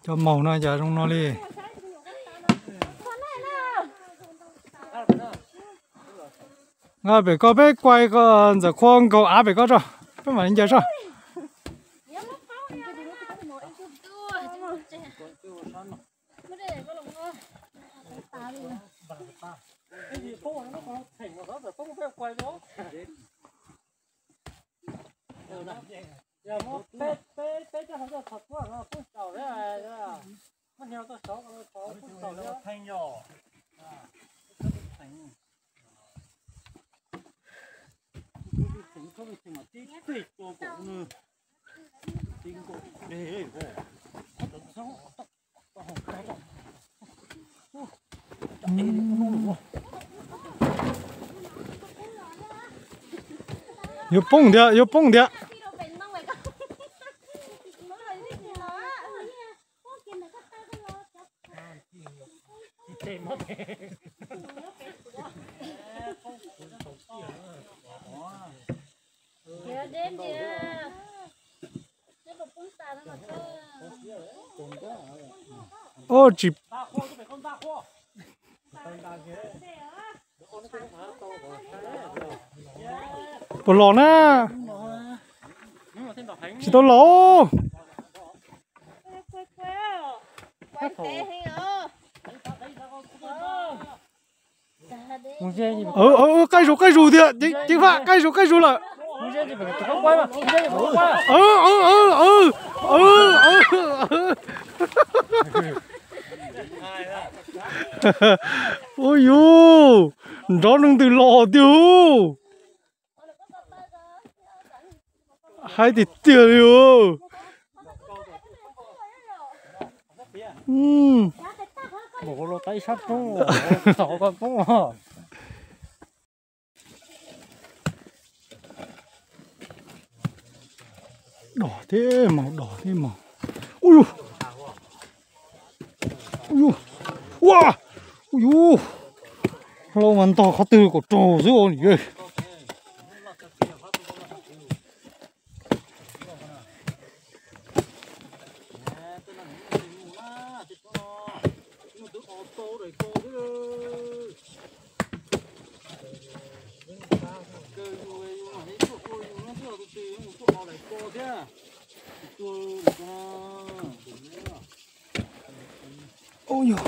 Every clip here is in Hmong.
Cov maum no cas zoo no li. Nqa pem ko peb kuai ntxawm qhua nkaug av pem ko tso, peb mam li ncaws tso. Yuav poob ntiag, yuav poob ntiag. Ub, tsis puas los na? Tsis tau los. Qaij zus, qaij zus tiag, ceev faj, qaij zus, qaij zus lawm. Ua yus, nrov nroo ntws los tiag. Haib tiag tiag li os. Dog thiab mas, dog thiab mas. Ua, ua, ua, ua, hlau mas ntog qhov twg kom raug xwb os. Ua yog,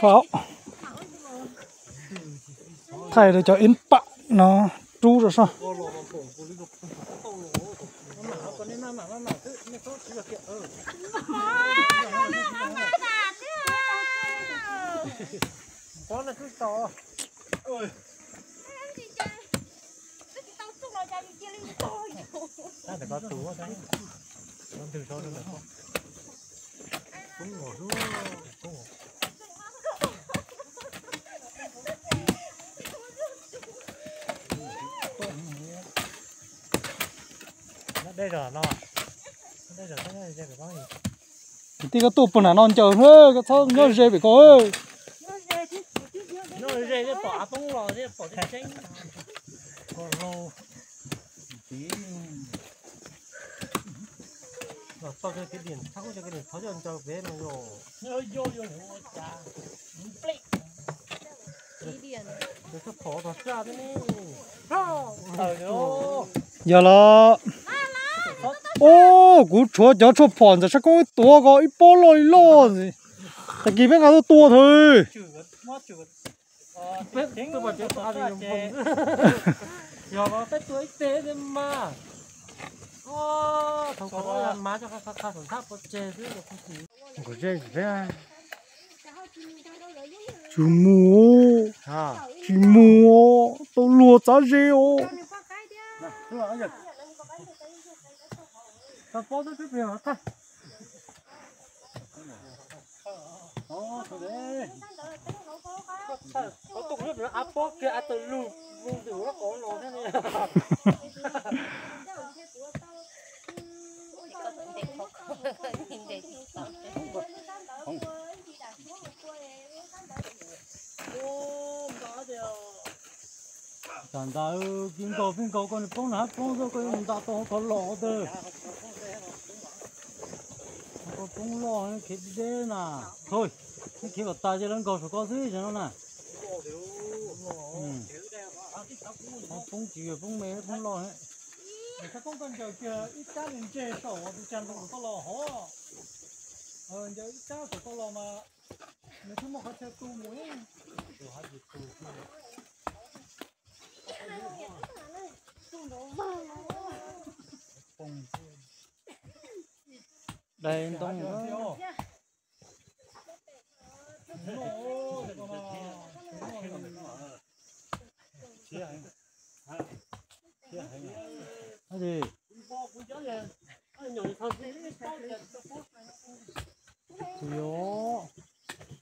Faus, thaij rau cov ib pam no rub rau soj. Kwv tij, koj tuaj puag nram no ncaws, koj txhob nyob ze pem ko. Yog los. Ub, kuv tshuav cov tshuaj phom ntawm sab koob tuav ko ib pob loj li loj ntxiv. Tag kis peb nqa tuaj tua thaum Tsis mus, tsis mus, tau luag txav ze os. Tam ntawd kis nkaus pheej nkaus koj nws poob nram hav poob xwb, koj yuav mus nta tau qhov los tag. Koj poob loj khiav deb na. Thôi, nej khiav kom tas ces lawv nkaus saum koj xwb no na. Poob tsis poob me, poob loj. Ib rab ntses saum tus tsa ntoo koj los hov. Ncaws ib rab saum koj los mas nws thiaj muaj qhov chaw tu mus. Dai ntoo. Tus yuav,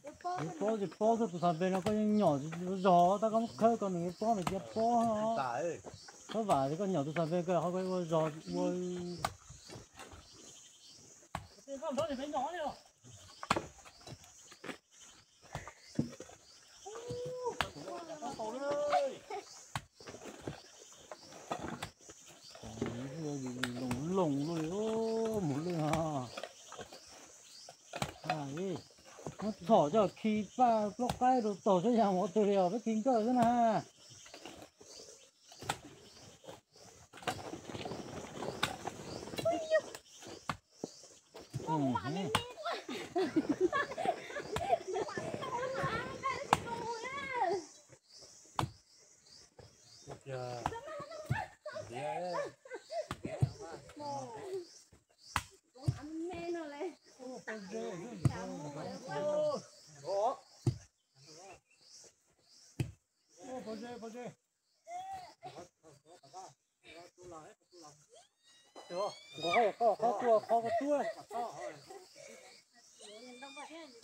yuav pob tsis pob xwb, tus xav npe no koj yeej nyom zog, tab koj muab khawb ko nws yuav pob nws cia pob. Koj vam tias koj nyom tus xav npe ko ho koj ua zog ua. Loos loos li mus li. Muab txhom coj khi paj plaub qaib rau tog saib yog ua twg li os, peb khi nkawj xwb na.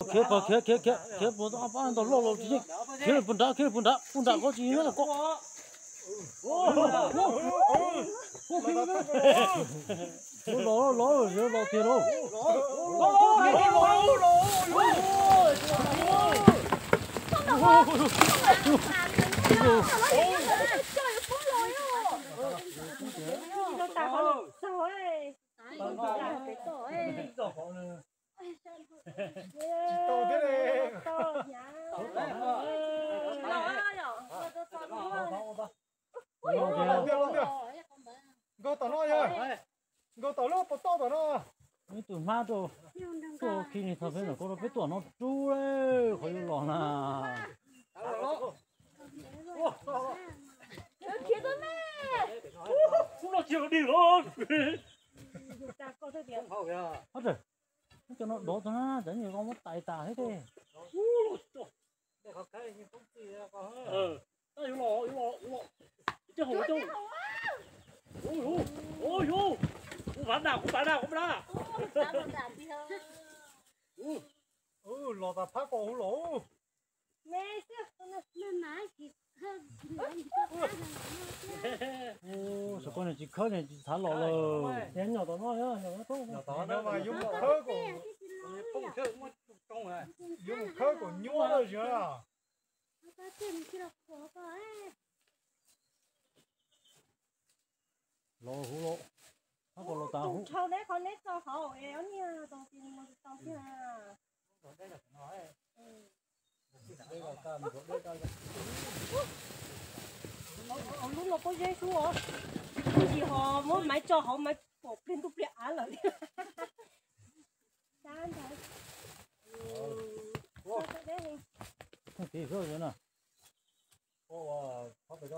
Khiav, khiav, khiav, khiav, khiav puas ob pab ntau loj los tsis yeej. Khiav puas nrad, khiav puas nrad, puas nrad ko tsis nyob ko. Los, los, los tiag lauj. Nkaug tom no yog, nkaug tom lub pas toj tom no. Ib tug hmab rau, tuaj khi ni txog peb ntawm ko rau peb tuaj no rub qhov yuav los na. Khiav tuaj me. Ub, no tsis dig los. Hauj, cov no dov tag na, cov nyuag zoo muab tais tas thiab tej. Tab yuav los, yuav los, yuav los. Ua, ua, ua, ua, ua, kuv pab dam, kuv pab dam, kuv pab dam. Los tas phab ko huv los. Saum ko niag tsis khawb niag tsis txhav los lawm. Yuav mus khawb kom nyuaj lawm. Los huv los. Phab ko los tas huv. Lub no pob zeb xwb os, tsis ho muab maiv tso hauv maiv pom pliag ntuj pliag av lawm li. Tiv xwb na. Ua ob thooj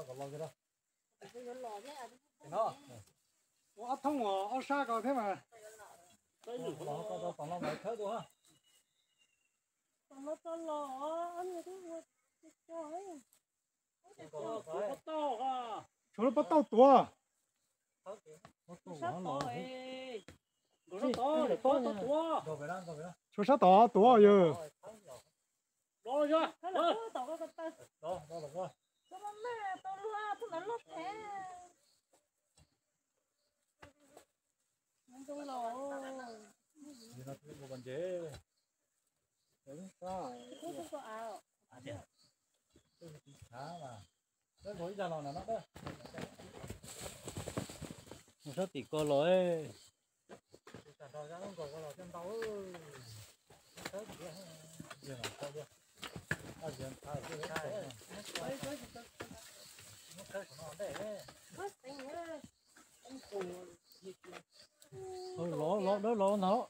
ob sab ko thiab mas. Tshuav lub pob tauj tuav. Tshuav sab tod tuav yawg. Mus sab tim ko los. Los, los, dawb los ntag.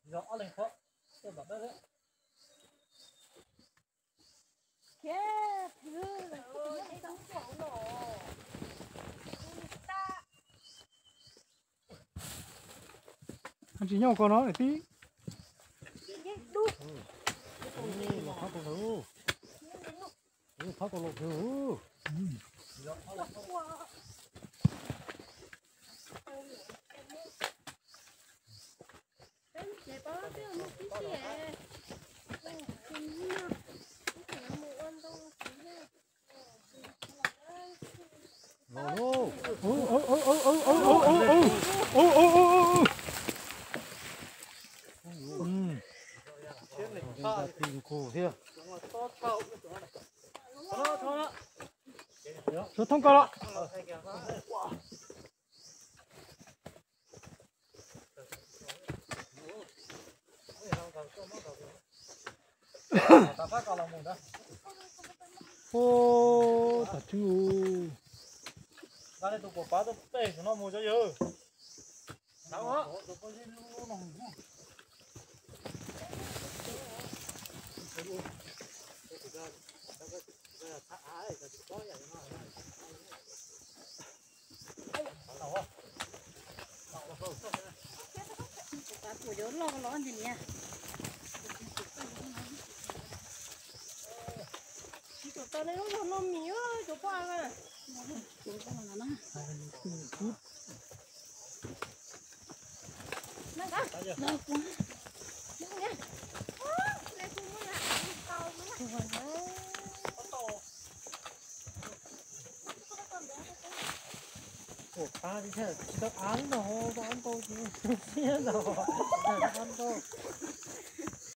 Tsis nyob ko no tib. Los phab ko lawm. Phab ko los phev. Los lauj. Tis nkaus thiab. Sawv thoob ko los. Ub, tas tswb. Kuv yuav loj los ntsis niam. Tsis tau nej lub zog no mis cov poj a. Ua qab tsis tau av no, tau av ntau ces siab ntau, av ntau.